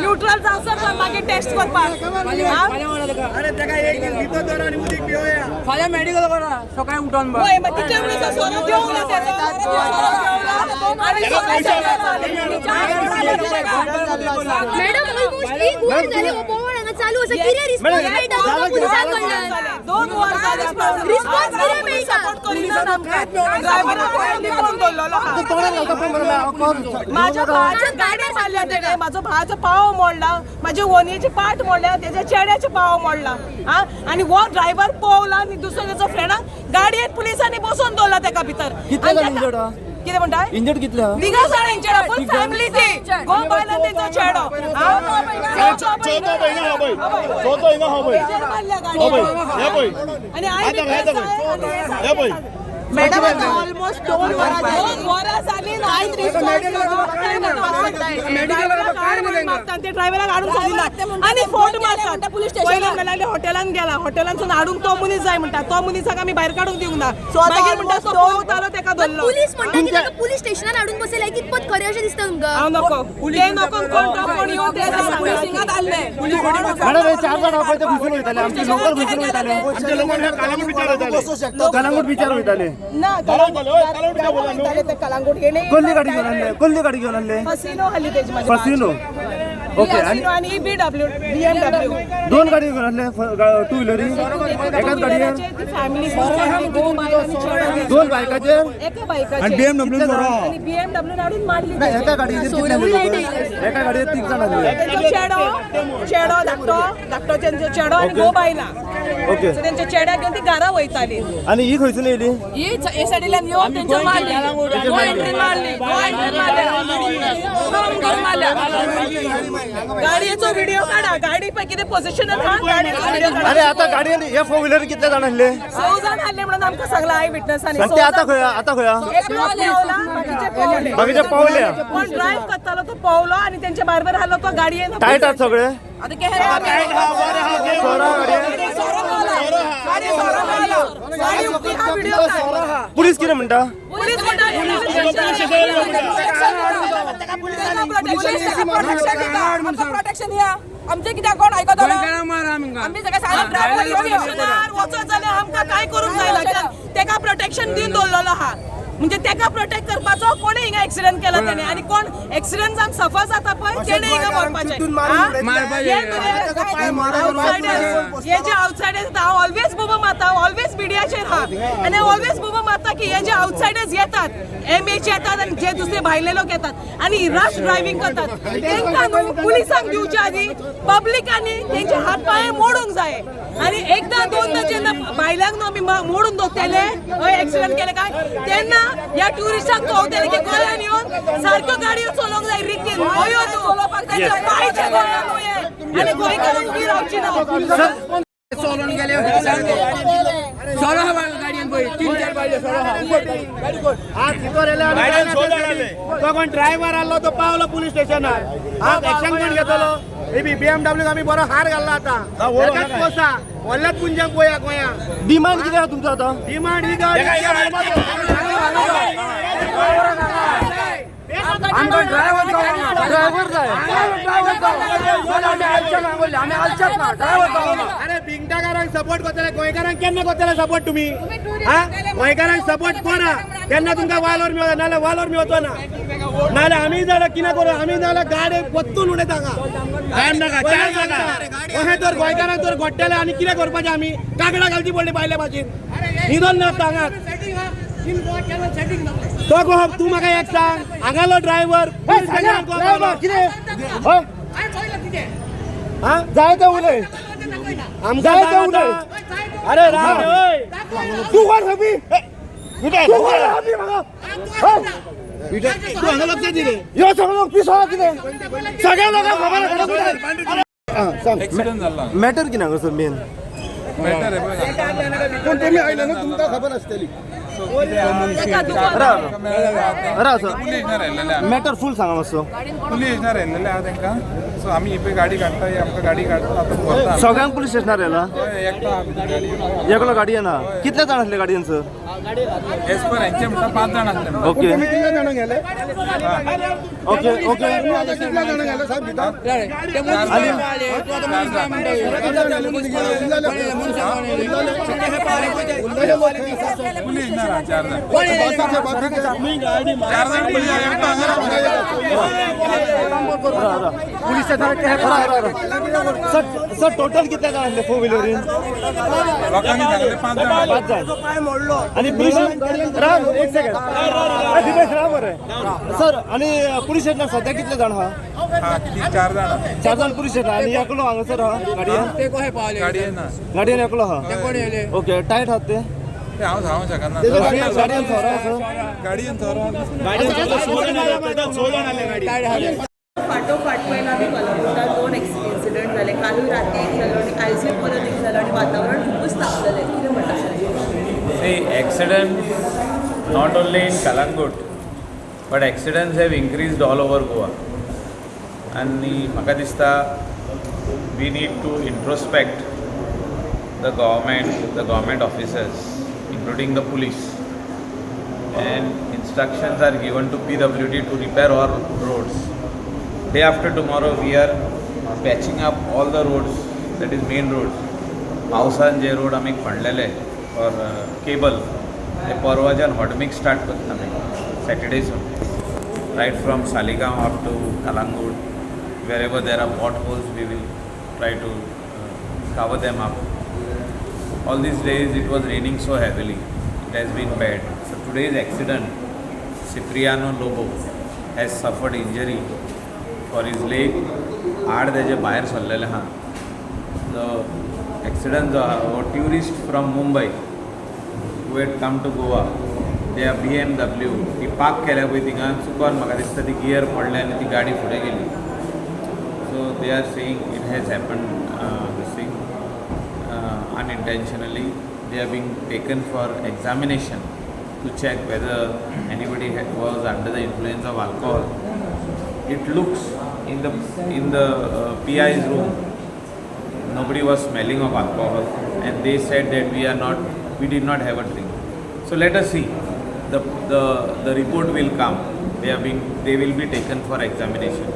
Neutral जावसर मागीर taste करपाक. हा? अरे तेका एक दीस भितर दवर आनी उदीक पिवया. फाल्यां मेडिकल करा सकाळी उठोन बा. पळय, मागीर तितले म्हणल्यार सोरो देवला तेजो, सोरो देवला आनी सोरो देवला. मॅडम, ऑलमोस्ट एक वर जालें हो बोवाळ हांगा चालू आसा. कितें रिस्पॉन्स मेळटा तुमकां पुलिसां कडल्यान? 2 वर जालें. रिस्पॉन्स कितें मेळटा? सपोर्ट करिना आमकां. ड्रायव्हराक लिपोवन दवरलेलो आहा. माझ्या भावाच्या गाडी मारल्या तेणे. म्हाजो भावाचो पाव मोडला, माझ्या वोनयेची पाट मोडल्या, तेच्या चेड्याचे पाव मोडला. हा, आनी हो ड्रायव्हर पोवला आनी दुसरो तेचो फ्रेंडाक गाडयेन पुलिसांनी बसोवन दवरला तेका भितर. कितले आनी जाण injured आहा? कितें म्हणटा? इंजर्ड कितले आहा? तिगा जाणांचे, फूल फॅमिली ती. घोव, बायल आनी तेचो चेडो. हा? चौथो पळय हिंगा हा पळय, चौथो हिंगा हा पळय. तेजेर मारल्या हो पळय. गाडयेन. हे पळय. आनी आई आतां बी हे पळय, हे पळय. मॅडम, आता ऑलमोस्ट 2 वरां, 2 वरां जाली. ते ड्रायव्हराक हाडूंक सोदिना आनी फोन मारतात. पुलीस स्टेशन लागले, हॉटेलान गेला. हॉटेलांसून हाडूंक तो मनीस जाय म्हणटा. तो मनीसाक आमी भायर काडूंक दिवंक ना. मागीर म्हणटा तो पोवतालो, तेका धरलो. पुलीस म्हणटा की ताका पुलीस स्टेशनार हाडून बसयला. कितपत खरें अशें दिसता तुमकां? हांव नको, ते नको. कोण तो कोण येवन ते मॅडम, हे चार जाण आहा पळय ते घुसून वयताले. आमचे लोकल घुसून वयताले. आमचे लोक कालांगूट बिचार वयताले. कलंगूट बिचार वयताले. ना. कलंगूट बोला न्हू. ते कलांगूट हेणे. कसली गाडी घेवन आसले? कसली गाडी घेवन आसले? फसिनो हाली तेजी माझ्या. फसिनो, ओके. आणि आणि बी डब्ल्यू, बीएमडब्ल्यू. दोन गाडी घेऊन आसले टू व्हिलरी एकाच गाडयेर? ती फॅमिली, दोन बायल आनी चेडो. दोन बायकाचेर? एका बायकाचे. बीएमडब्ल्यू. आणि बीएमडब्ल्यू हाडून मारली. नाही, एका गाडयेचेर कितले आसले लोक? एका गाडयेर तीग जाण आसले. तेंचो चेडो, चेडो धाकटो धाकटो तेंचो चेडो आनी घोव बायलां. सो तेंच्या चेड्याक घेवन ती घरा वयताली. आणि ही खंयसून येयली? ही सायडील्यान येवन तेंच्या मारली. नो एंट्रीन मारली, नो एंट्रीन मारल्या, करून करून मारल्या. गाडयेचो व्हिडिओ काडा. गाडी पळय कितें पोझिशनान आहा. गाडयेचो व्हिडिओ काडा. अरे, आता गाडयेन हे फोर व्हिलर कितले जाण आसले? स जाण हाडले म्हणून आमकां सांगला I विटनसांनी. आणि ते आता खंय? आता खंय आहा? एकलो पावला, बाकीचे पावले. बाकीचे पावले. कोण ड्रायव्ह करतालो तो पावलो आणि तेंच्या बारबर हालो तो गाडयेन. टायट आहात सगळे. आता सोरा गाडयेन. सोरो पावला, गाडी सोरो पावला. गाडी उक्ती हा, व्हिडिओ काढ. पुलीस कितें म्हणटा? पोलीस म्हणटा प्रोटेक्शन दिया आमचे. कित्याक कोण आयकतलो आमी? सगळे पोलीस स्टेशनार वचत जाल्यार आमकां काय करूंक जायना. तेका प्रोटेक्शन दिवन दवरलेलो आहा. म्हणजे तेका प्रोटेक्ट करपाचो कोणे हिंगा एक्सिडंट केला तेणे आनी कोण एक्सिडंट जावन सफर जाता पळय तेणे हिंगा मरपाचें. आउटसायडर्स, हे जे आउटसायडर्स, हांव ऑलवेज बोबो मारता, ऑलवेज मिडियाचेर आहा आनी ऑलवेज बोबो मारता की हे जे आउटसायडर्स येतात, एमएच येतात आनी जे दुसरे भायले लोक येतात आनी रश ड्रायव्हिंग करतात, तेंकां न्हू पुलिसांक दिवच्या आदी पब्लिकांनी तेंचे हात पांय मोडूंक जाय. आनी एकदां दोनदां जेन्ना भायल्यांक न्हू आमी मोडून दवरतले हय एक्सिडंट केले काय, तेन्ना ह्या ट्युरिस्टांक कळटलें की गोंयान येवन सारक्यो गाडयो चलोवंक जाय रितीन. गोंयो न्हू, तेंच्या पांयचे गोंया न्हू हें. आनी गोंयकारांक उबी रावची ना. चलोन गेले. सोरो आहा गाडयेन पळय, तीन चार बायले सोरो आहा. गाडी कोण? आज भितर येयले आनी गाडयेन सो जाण आसले. तो कोण ड्रायव्हर आहलो तो पावलो पुलीस स्टेशनार. आज एक्शन कोण घेतलो? हे बी बीएमडब्ल्यू आमी बरो हार घालला आतां. एकाच पोसा व्हडल्याच पुंजाक पळया गोंया. डिमांड कितें आहा तुमचो आतां? डिमांड ही गाडी. तेका हिंगा हाडपाचो. आमकां ड्रायव्हर. ड्रायव्हर जाय. आमी आलच्याक मागवले, आमी आलच्याक ना ड्रायव्हर जावना. अरे, बिंगटाकारांक सपोर्ट करतले, गोंयकारांक केन्ना करतले सपोर्ट तुमी? हा, गोंयकारांक सपोर्ट करा तेन्ना तुमकां वालोर मेळटा, नाल्यार वालोर मेळचो ना. नाल्यार आमी जाल्यार कितें करूं? आमी जाल्यार गाडी परतून उडयता हांगा. टायम नाका, चान्स नाका. अशें तर गोंयकारांक तर घडटलें आनी कितें करपाचें? आमी कागडां घालची पडली बायले भाशेन. न्हिदोन ना हांगाच तो गो. तूं म्हाका एक सांग, हांगालो ड्रायव्हर ड्रायव्हर कितें? हय? हा. जाय ते उलय. आमकां जाय ते सांग उलय. आतां. अरे राव रे, ओय. तूं कोण सांगपी? तूं कोण सांगपी म्हाका? हय? तूं हांगा लक्ष दी रे. ह्यो सगळो लोक पिसो कितें? सगळ्या लोकांक खबर आसा. एक्सिडंट जाला. मॅटर कितें हांगासर मेन? मॅटर आहे पळय. पूण तुमी आयले न्हू, तुमकां खबर आसतली. राव सर. पुलीस स्टेशनार आयलेले आहा. मॅटर फूल सांगा मातसो. पुलीस स्टेशनार आयलेले आहा. तांकां सो आमी ही पळय गाडी काडटा, ही आमकां गाडी काडटा, आतां व्हरता. सगळ्यांक पुलीस स्टेशनार येला? हय, एकटो आमी गाडी. एकलो गाडी येना. कितले जाण आसले गाडयेन सर? एज पर हेंचे म्हणटा 5 जाण आसले म्हणटा. ओके. तुम्ही कितल्या जाणांक गेले? Okay okay. तुम्ही आता कितल्या जाणांक गेले साहेब भितर? ते मनीस कोण आले? तूं आतां मनीस काय म्हणटा? उरलेले लोक खंय आसा? पुलीस ना, 4 जाण. कोण येयले? बाकीचे बाकीचे 4 जाण पुलीस, एकटो हांगा रावता. सर सर टोटल कितले जाण आसले फोर व्हिलरीन? लोकांनी सांगले 5 जाण. 5 जाण. आणि पुलीस, राम एक सेकंड, दिपेश राम बरे सर. आणि पुलीस स्टेशनार सध्या कितले जाण आहा? हा, किती 4 जाण. 4 जाण पुलीस स्टेशनार आणि एकलो हांगासर आहा गाडयेन. ते कशे पावले? गाडयेन ना. गाडयेन एकलो आहा. ते कोण येयले? ओके, टायट आहात ते. ते हांव सांगूंक शकना. गाडयेन सोरो आसा. गाडयेन सोरो. फाटोफाट पयलीं आमी कलंगूटान 2 इन्सिडंट जाले. कालूय राती एक जालो आनी आयजूय परत एक जालो आनी वातावरण खुबूच तापलेलें. कितें म्हणटा sir? See, accidents not only in Kalangut, but accidents have increased all over Goa. आनी म्हाका दिसता we need to introspect the government, the government officers, including the police, and instructions are given to PWD to repair all roads. Day after tomorrow we are patching up all the roads, that is main roads. पावसान जे road आमी खणलेले for cable, ते परवाच्यान hot mix start करता आमी सॅटर्डेसून, right from Saligao up to Calangute. Wherever there are potholes we will try to cover them up. All these days it was raining so heavily, it has been bad. So today's accident, Cipriano Lobo has suffered injury for his leg, हाड तेजे भायर सरलेलें आहा. जो accident जो आहा हो tourist from Mumbai who had come to Goa, त्या BMW ती पार्क केल्या पळय थिंगा चुकोन म्हाका दिसता ती गियर पडले आनी ती गाडी फुडें गेली. So they are saying it has happen this thing unintentionally. They are being taken for examination to check whether anybody was under the influence of alcohol. It looks in the PI's room, nobody was smelling of alcohol, and they said that we did not have a drink. So let us see. The report will come. They will be taken for examination.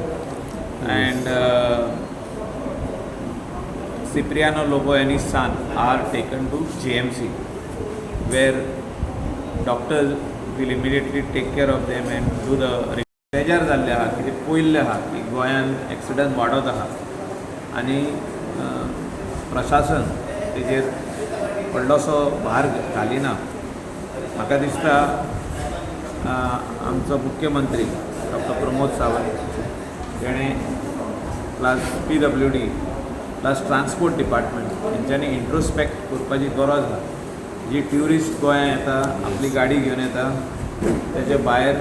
And Cipriano Lobo and his son are taken to JMC, where doctors will immediately take care of them and do the बेजार जाल्ले आहा कितें पयल्लें आहा की गोंयान accident वाडत आहा आनी प्रशासन तेजेर व्हडलोसो भार घालिना. म्हाका दिसता आमचो मुख्यमंत्री डॉक्टर प्रमोद सावंत जेणें plus PWD plus transport department हेंच्यांनी इंट्रोस्पेक्ट करपाची गरज आहा. जी ट्युरिस्ट गोंयांत येता आपली गाडी घेवन येता, तेजे भायर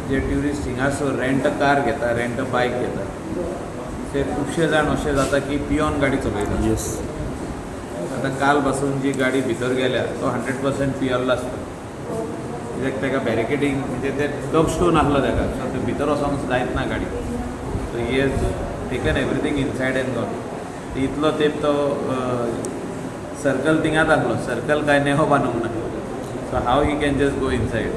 जे ट्युरिस्ट हिंगासर रेंट कार घेता, रेंट बायक घेता, ते खुबशे जाण अशें जाता की पियोन गाडी चलयता. येस. आतां काल पासून जी गाडी भितर गेल्या तो 100% पियल्लो आसता, कित्याक ताका बॅरिकेडींग म्हणजे ते कर्ब स्टोन आसलो ताका, सो ते भितर वचोंक जायत ना गाडी. So he has taken everything inside and gone. इतलो तेंप तो सर्कल थिंगाच आसलो, सर्कल कांय नेहो बांदूंक ना. So how he can just go inside,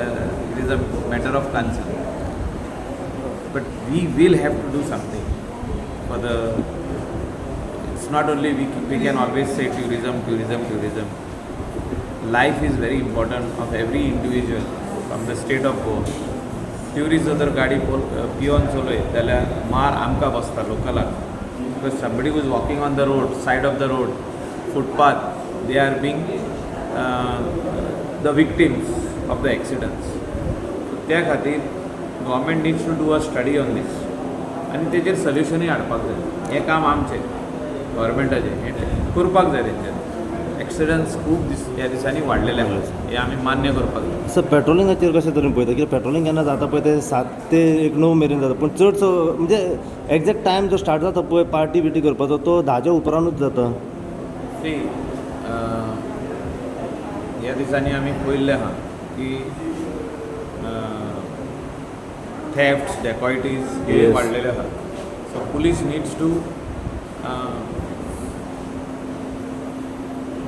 it is a matter of concern. But we will have to do something for the, it's not only we can always say tourism, tourism, tourism. Life is very important of every individual from the state of Goa. Tourist जर गाडी पियोन चलयत जाल्यार मार आमकां बसता लोकलाक, because somebody who is walking on the road, side of the road, footpath, they are being the victims of the accidents. त्या खातीर government needs to do a study on this आनी तेजेर सोल्युशनूय हाडपाक जाय. हें काम आमचें गव्हर्मेंटाचें, हें करपाक जाय. तेंच्यानी एक्सिडंट्स खूब दीस ह्या दिसांनी वाडलेले आहा, हें आमी मान्य करपाक जाय. सर पेट्रोलिंगाचेर कशें तरेन पळयता? कित्याक पेट्रोलिंग केन्ना जाता पळय ते 7 ते 9 मेरेन जाता, पूण चडसो म्हणजे एग्जॅक्ट टायम जो स्टार्ट जाता पळय पार्टी बिटी करपाचो तो 10च्या उपरांतूच जाता. सी, ह्या दिसांनी आमी पळयल्लें आहा की थेफ्ट, डेकॉयटीज हे वाडलेले आहा. So police needs to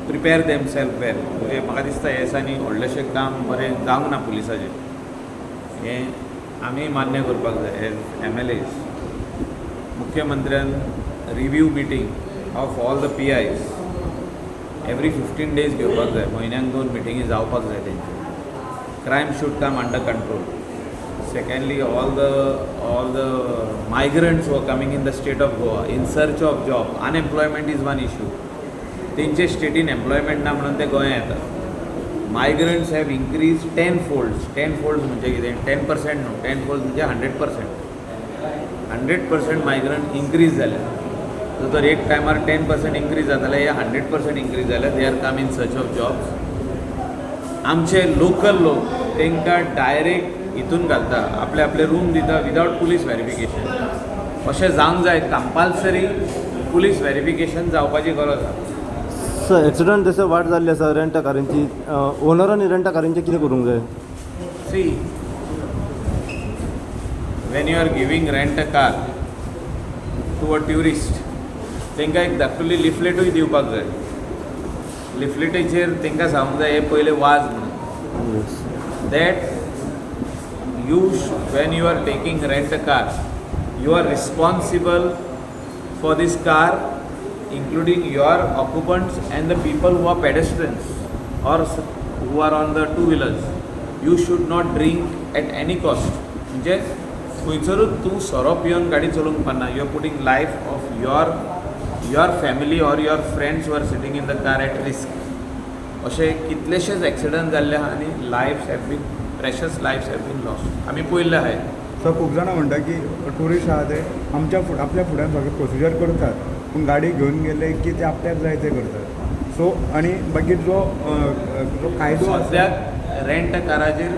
prepare themself well. म्हणजे म्हाका दिसता ह्या दिसांनी व्हडलेशें काम बरें जावंक ना पुलिसाचें, हें आमी मान्य करपाक जाय एज MLAs. मुख्यमंत्र्यान review meeting of all the PIs every 15 days घेवपाक जाय, म्हयन्याक 2 मिटिंगी जावपाक जाय तेंच्यो. Crime should come under control. Secondly, all the migrants who are coming in the state of Goa in search of job, unemployment is one issue. तेंचे स्टेटीन employment ना म्हणून ते गोंया येतात. Migrants have increase 10 folds. 10 folds म्हणजे कितें? 10% न्हू, 10 folds म्हणजे 100%. 100% मायग्रंट इन्क्रीज जाले. सो तर एक टायमार 10% इन्क्रीज जाताले, हे 100% इन्क्रीज जाले. They are come in search of jobs. आमचे लोकल लोक तांकां डायरेक्ट हितून घालता, आपले आपले रूम दिता विदावट पुलीस वेरिफिकेशन. अशें जावंक जाय, कंपल्सरी पुलीस वेरिफिकेशन जावपाची गरज आसा. सर, एक्सिडंट जशें वाड जाल्ली आसा रेंट कारींची, ओनरांनी रेंट कारींचें कितें करूंक जाय? See, when you are giving rent a car to a tourist, तांकां एक धाकटुली लिफलेटूय दिवपाक जाय. लिफलेटीचेर तांकां सांगूंक जाय हे पयले वाज म्हणून, that you when you are taking rent a car, you are responsible for this car, including your occupants and the people who are pedestrians or who are on the two wheelers. You should not drink at any cost. म्हणजे खंयसरूच तूं सोरो पिवन गाडी चलोवंक पारना. You are putting life of your family or your friends who are sitting in the car at risk. अशे कितलेशेच accident जाल्ले आहा आनी lives have been, precious lives have been lost. आमी पळयल्ले आहाय. सो खूब जाणां म्हणटा की ट्युरिस्ट आहा ते आमच्या आपल्या फुड्यान सगळें प्रोसिजर करतात, पूण गाडी घेवन गेले की ते आपल्याक जाय ते करतात. सो आनी मागीर जो जो कायदो सद्याक रेंट काराचेर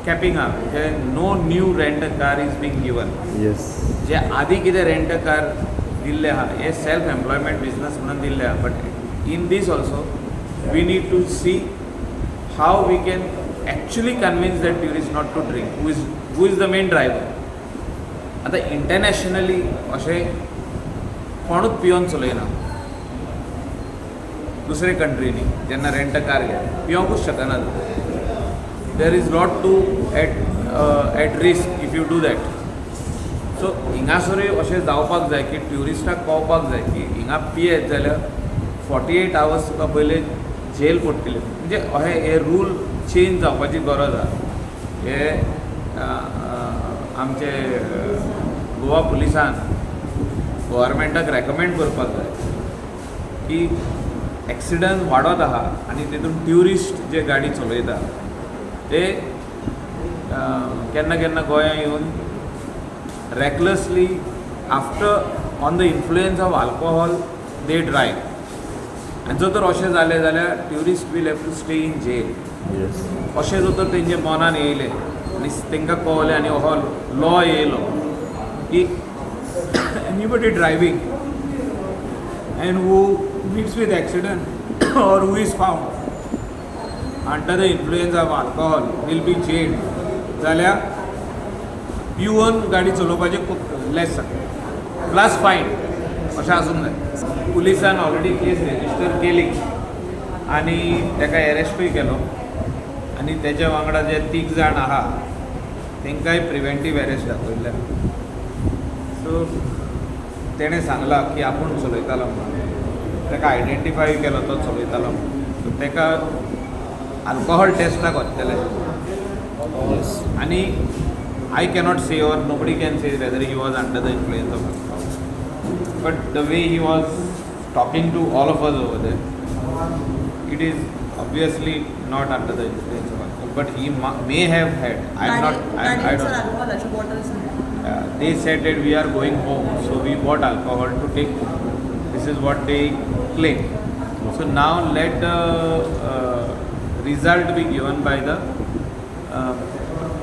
कॅपिंग आहा, म्हणजे no new rent car is being given. Yes, जे आदी कितें रेंट कार दिल्ले आहा हे सेल्फ एम्प्लॉयमेंट बिजनस म्हणून दिल्ले आहा. But in this also we need to see how we can actually convince that tourist not to drink, who is the main driver. आतां internationally अशें कोणूच पियोन चलयना दुसरे कंट्रीनी, जेन्ना रेंट कार घेता पियोंकूच शकना. There is lot to at risk if you do that. So हिंगासरूय अशें जावपाक जाय की ट्युरिस्टाक कळपाक जाय की हिंगा पियेत जाल्यार 48 आवर्स तुका पयले जेल पडटले. म्हणजे अशें हे रूल चेंज जावपाची गरज आहा. हे आमचे गोवा पुलिसान गव्हर्मेंटाक रेकमेंड करपाक जाय की एक्सिडंट वाडत आहा आनी तितून ट्युरिस्ट जे गाडी चलयता ते केन्ना केन्ना गोंया येवन recklessly after on the influence of alcohol they drive. आनी जर तर अशें जालें जाल्यार tourist will have to stay in jail. अशें जर तर तेंच्या मनान येयलें आनी तांकां कळलें आनी हो लॉ येयलो की anybody driving and who meets with accident or who is found under the influence of alcohol will be jailed, जाल्यार पिवन गाडी चलोवपाचें खूब लेस जाता, प्लस फायन अशें आसूंक जाय. पुलिसान ऑलरेडी केस रेजिस्टर केली आनी ताका एरेस्टूय केलो आनी तेच्या वांगडा जे 3 जाण आहा तांकांय प्रिवेंटीव एरेस्ट दाखयल्ले. सो तेणें सांगलां की आपूण चलयतालो म्हणून, ताका आयडेंटिफाय केलो तो चलयतालो म्हणून. सो ताका आल्कोहोल टेस्टाक वतले आनी I cannot say or nobody can say whether he was under the influence of alcohol, but the way he was talking to all of us over there, it is obviously not under the influence of alcohol, but he may have had. I'm not, I don't know. They said that we are going home, so we bought alcohol to take home. This is what they claim. So now let the result be given by the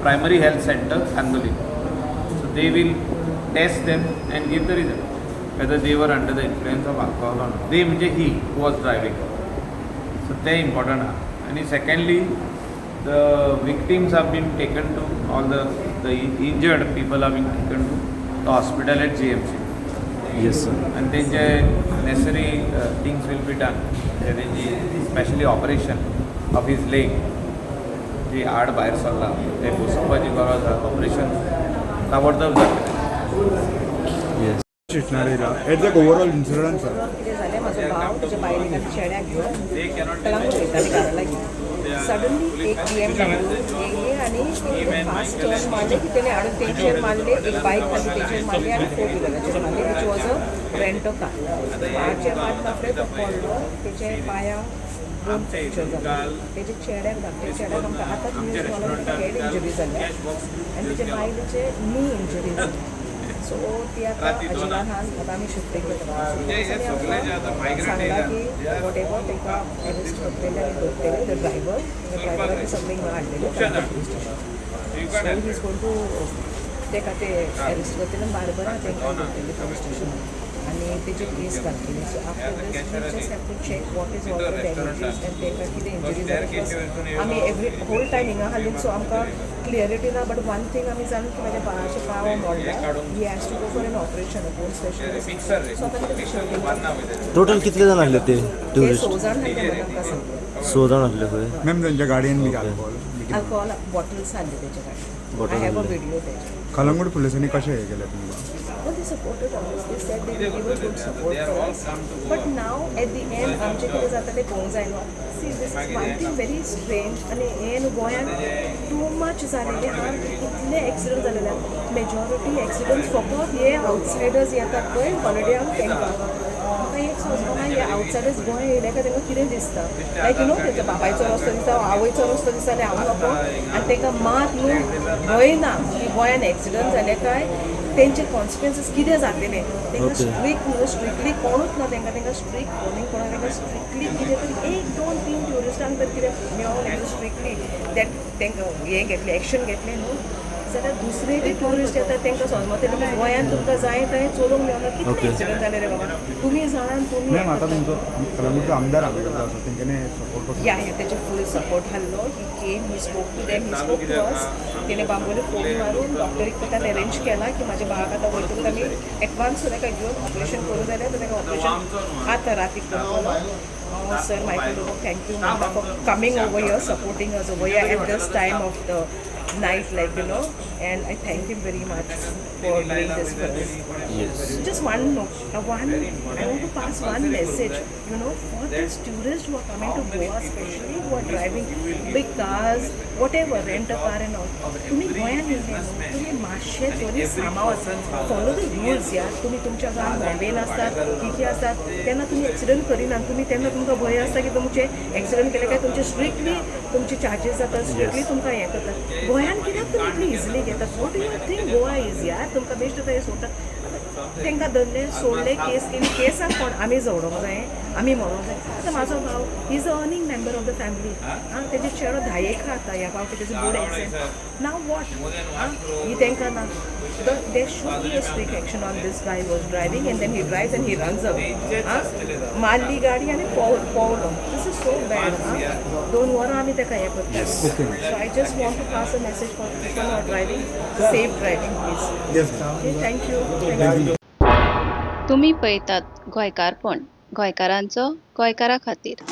primary health center, Candolim. So they will test them and give the result whether they were under the influence of alcohol or not. They means he who was driving. So they important. And secondly, the victims have been taken to all the injured people have been taken to the hospital at GMC. Yes sir. आनी तेंचे necessary things will be done. म्हणजे तेंची specially operation of his leg जी आड भायर सरला ते बसोवपाची गरज आसा. ऑपरेशन ताबडतोब जातलें. येस. स्टेशनार येयला eight the overall incident sir. कितें जालें, म्हाजो भाव तेच्या बायलेक आनी चेड्याक घेवन कळंगूट वयताली घरा लागीं. सडनली एक BMW येयली आनी फास्ट टर्न मारले की तेणें हाडून तेंचेर मारले. एक बायक आसली तेचेर मारली आनी फोर व्हिलराचेर मारली, which was a rent a car. मारचे मारता फुडें तो पडलो, तेचे पांयांक बोन फ्रॅक्चर जालो. तेजे चेड्याक, धाकटे चेड्याक आमकां आतांच न्यूज मेळ्ळो की ताका हेड इंजरी जाल्या आनी तेजे बायलेचे नी इंजरी जाली. सो ती आतां अजिलान आहा, आतां आमी शिफ्टींग करता. आमकां सांगला की what ever तांकां अरेस्ट करतले आनी दवरतले. The driver, ड्रायव्हराक सगळे हिंगा हाडलेले police station. So he is going to ताका ते अरेस्ट करतले आनी बारबरा तांकां दवरतले पुलीस स्टेशनार आनी तेजे केस घालतले. So after this we just have to check what is all the damages आनी तांकां कितें इंजरी जाली. आमी एवरी होल टायम हिंगा हाडली, सो आमकां क्लियरिटी ना. बट वन थिंग आमी जाणा की म्हाज्या बाळाचे पांव मोडला, he has to go for an operation, bone specialist. So आतां तेजें शिफ्टींग. टोटल कितले जाण आसले ते ते ट्युरिस्ट? स जाण आसले म्हणून आमकां सांगलें. स जाण आसले खंय. मॅम, तेंच्या गाडयेन बी अल्कोहोल? अल्कोहोल बॉटल्स हाडले तेच्या गाडयेन. Bottles I have a हाडले. व्हिडिओ तेजे. कलंगूट पुलिसांनी कशें हें केलें तुमकां? Well, they supported us. They said they will give a good support for us. But now, at the end, आमचे कितें जाता तें पळोवंक जाय न्हू. See, this is one thing very strange आनी हें न्हू गोंयांत टू मच जालेलें आहा. इतले एक्सिडंट जालेले आहा. मेजॉरिटी एक्सिडंट्स फकत हे आवटसायडर्स येतात पळय हॉलिडेयाक तांकां. म्हाका एक समजना, हे आवटसायडर्स गोंय येयले काय तांकां कितें दिसता? लायक you know, तेंच्या बापायचो रस्तो दिसता, आवयचो रस्तो दिसता आनी हांव नको. आनी तांकां मात न्हू भंय ना की गोंयान एक्सिडंट जाले काय तेंचे कॉन्सिक्वन्सीस कितें जातले तांकां. स्ट्रिक्ट न्हू, स्ट्रिक्टली कोणूच ना तांकां. तांकां स्ट्रिक्ट कोणूय कोणा तांकां स्ट्रिक्टली कितें तरी एक दोन तीन ट्युरिस्टांक तर कितें मेळोन स्ट्रिक्टली that तांकां हें घेतलें, एक्शन घेतलें न्हू जाल्यार दुसरे जे ट्युरिस्ट येतात तांकां समजतलें की गोंयांत तुमकां जाय थंय चलोवंक मेळना. कितले एक्सिडंट जाले रे बाबा, तुमी जाणात तुमी. मॅम, आतां तुमचो कलंगूटचो आमदार हांगा आसा, तेंच्यांनी सपोर्ट कसो? या, तेचे फूल सपोर्ट आहलो. He came, he spoke to them, he spoke to us. तेणे बांबोले फोन मारून डॉक्टरीक पळय अरेंज केला की म्हाज्या भावाक आतां वयतकूच आमी एडवान्स सुद्दां ताका घेवन ऑपरेशन करूं जाल्यार ताका ऑपरेशन आतां रातीक करतलो. Sir Michael Lobo thank you म्हणटा for coming over here, supporting us over here at this time of the night, like and I thank him very much for doing this for us. Just one note, one I want to pass one message for these tourists who are coming to Goa, especially who are driving big cars, whatever, rent a car and all. तुम्ही गोंयांत येयले न्हू, तुमी मातशें तरी सांबाळ, follow the rules यार. तुमी तुमच्या घरान बॉम्बेन आसतात, कितें आसतात, तेन्ना तुमी एक्सिडंट करिनात तुमी. तेन्ना तुमकां भंय आसता की तुमचे एक्सिडंट केले काय तुमचे स्ट्रिक्टली तुमचे चार्जीस जातात, स्ट्रिक्टली तुमकां हें करतात. गोंयांत कित्याक तुमी इतली इजिली घेतात? What you think Goa is यार? तुमकां बेश्टें थंय सोडटात. तांकां धरले, सोडले, केस केली. केसाक कोण आमी झगडोंक जाय, आमी मरोंक जाय? आतां म्हाजो भाव is a earning member of the family. आं, तेजे चेडो धायेक आतां ह्या फावटी तेजो board exam. Now what? आं, ही तांकां ना. There should be a strict action on this guy was driving and then he drives and he runs away. आं, मारली गाडी आनी पोवलो. This is so bad. आं, 2 वरां आमी ताका हें करता. So I just want to pass a message for people are driving, safe driving please. Yes. Thank you, thank you. तुमी पळयतात गोंयकारपण, गोंयकारांचो गोंयकारा खातीर.